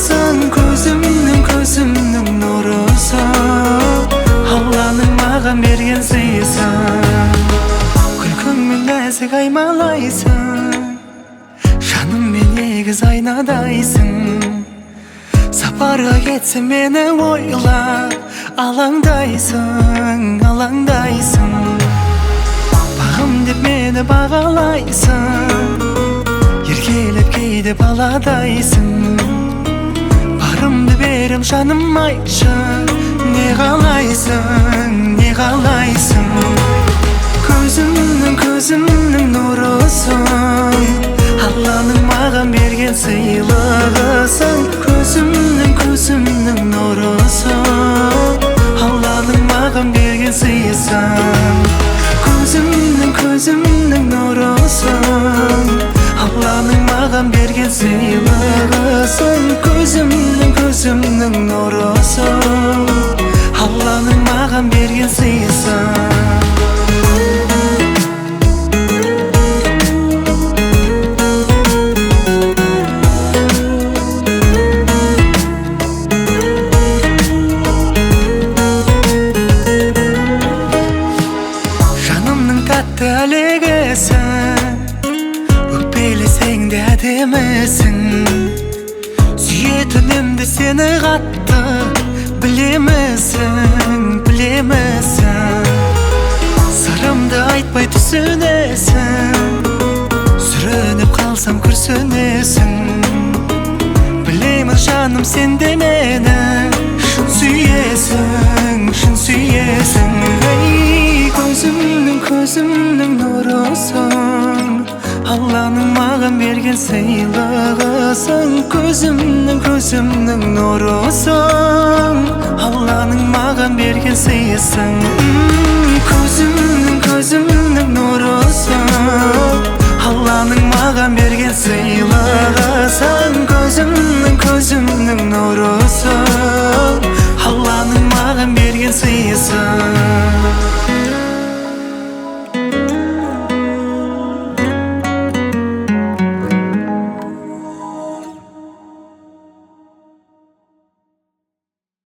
сыйлығысың. Көзімнің, көзімнің нұрысың, Алланың маған берген сыйысың. Күлкіңмен нәзік аймалайсың, жаныммен егіз айнадайсың. Сапарға кетсем мені ойлап, алаңдайсың, алаңдайсың. Бағым деп мені бағалайсың, еркелеп кейде баладайсың. Барымды берем жаным айтшы, не қалайсың, не қалайсың. Көзімнің, көзімнің нұрысың, Алланың маған берген сыйлығысың. Көзімнің, көзімнің нұрысың, Алланың маған берген сыйысың. Көзімнің, көзімнің нұрысың, Алланың маған берген сыйлығысың. Көзімнің, көзімнің нұрысың, Алланың маған берген сыйысың. Жанымның тәтті әлегісің, өкпелесең де әдемісің. Сүйетінімді сені қатты білемісің, білемісің. Сырымды айтпай түсінесің, сүрініп қалсам күрсінесің. Білемін жаным сен де мені шын сүйесің, шын сүйесің. Ей, көзімнің, көзімнің нұрысың, Алланың маған берген сыйлығысың. Көзімнің, көзімнің нұрысың, Алланың маған берген сыйысың. Көзімнің, көзімнің нұрысың, Алланың маған берген сыйлығысың. Көзімнің, көзімнің нұрысың, Алланың маған берген сыйысың.